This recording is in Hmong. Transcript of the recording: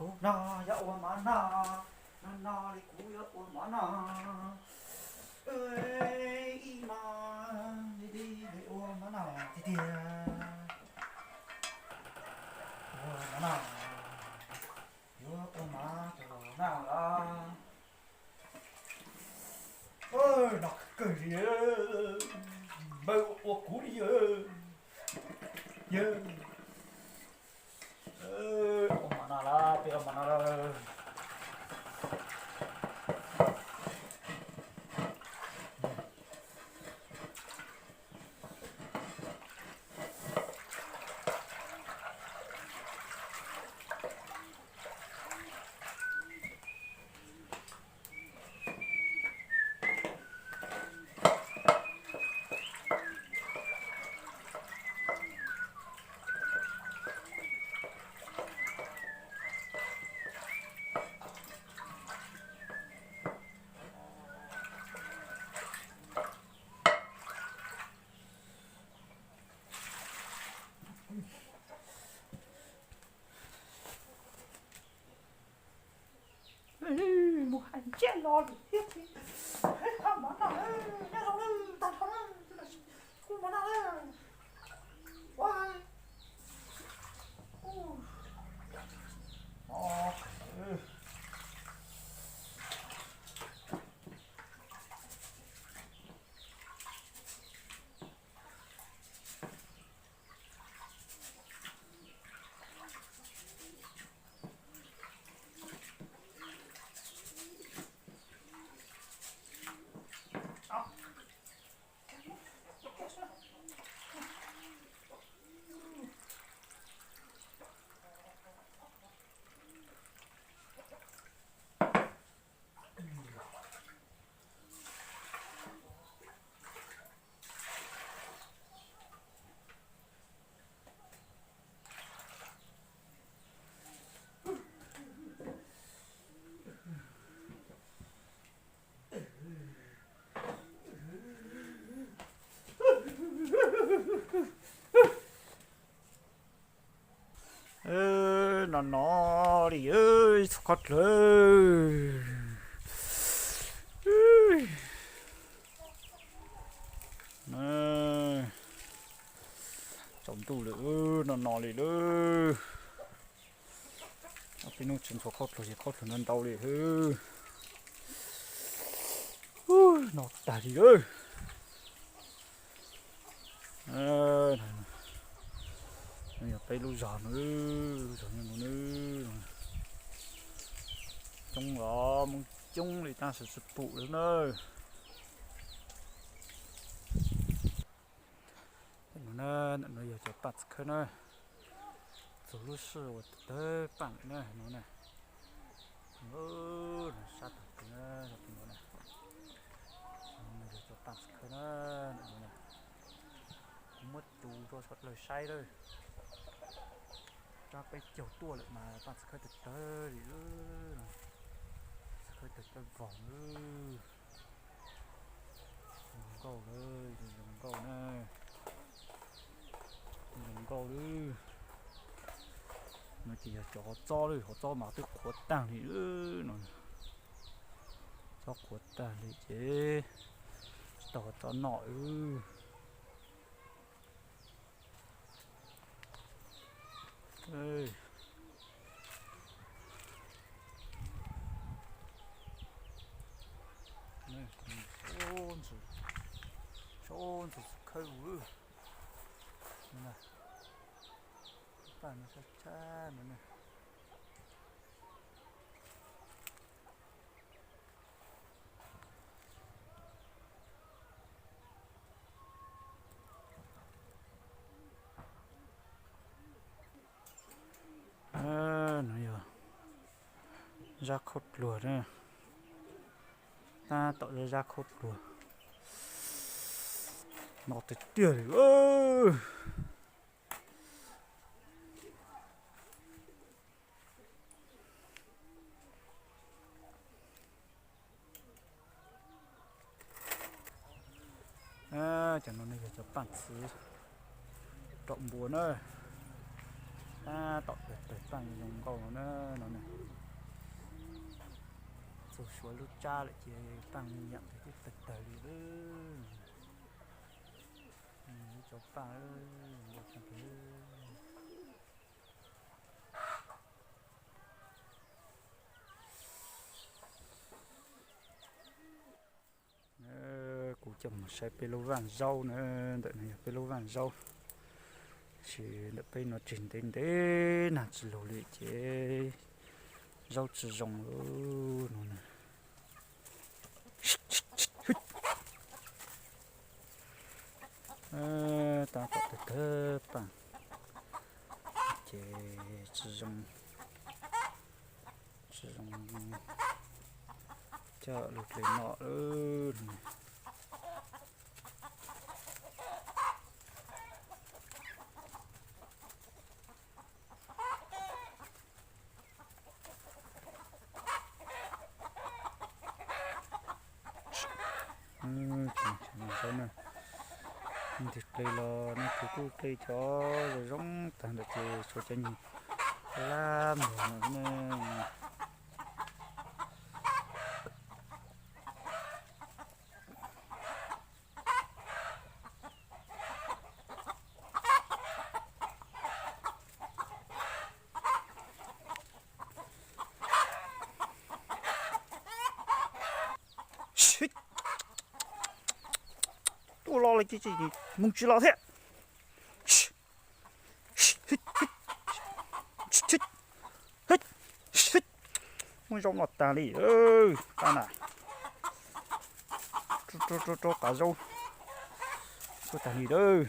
Kuv no yuav ua mov noj, no no li kuv yuav ua mov noj. Ib no li li ua mov noj tiag tiag. Ua mov noj, yuav ua mov rau luag noj los. Noj kawg li, npawg ua kuv li yawg. Yawg, ua mov noj lawm, peb ua mov noj lawm. Mus hais ntsia los lawm thiab. Hais mov noj, nyob zoo na, tag nrho na, kuv mov noj na. Ua, No no li, txhua qhov dlawg. Tsaus ntuj lawm, no no li lawm. Ob peb hnub tsis ntxhua qhaub dluag ces qhaub dluag ntau ntau li. No tag li lawm. No yog peb lub zos no, lub zos no, coob los Hmoob coob li tab sis tsis pum li na. No na, no yog cov paj txiv khawb na, txug lub sij uas tawg paj lawm na no na. No sab tag tid na, no na, no yog cov paj txiv khawb na, no na. Kuv muab tsuv rau sawv daws saib lawm. Rab peb caug tuaj lawm mas paj txiv khawb tawg tawg li, txiv khawb tawg tawg vog lawm. Zoo nkauj lawm, zoo nkauj na, zoo nkauj lawm. No ces yog cov hov txob lawm, hov txob mas twb qhuav tag li no. Txob qhuav tag li ces tsis tau hov txob noj. Tsob ntxuav khawb, paj no tshab tshab no na. No yog zaj khaub dluag na, tab tom zaj khaub dluag no tiag tiag li. Cov no ne yog cov paj txiv rau npua na. Tab tom tawg tawg paaj zoo nkauj no na, no na. Txug suav lub tsab lawm ces paaj yam ntawd twb tawg tawg li lawm. Lub cov paaj zoo nkauj tag li. Kuv coj mus saib peb lub vaj zaub na, ntawm no yog peb lub vaj zaub. Tab sis ntawm peb no tseg ntev ntev nag tsis lug li ces zaub tsis zoo no na. Tab tom tawg tawg paaj ces tsis zoo, tsis zoo coj lug dle no lawm. Zaub na, ntws dle los nej kuj dle cov zoo zoo tag ntawm ces tshuav cov nyuag lab muag no na. Tuaj los lawm ces moog tsis los thiab. Muab zaub noj tag li, qab na. Rau qav zaub tuaj tag li lawm.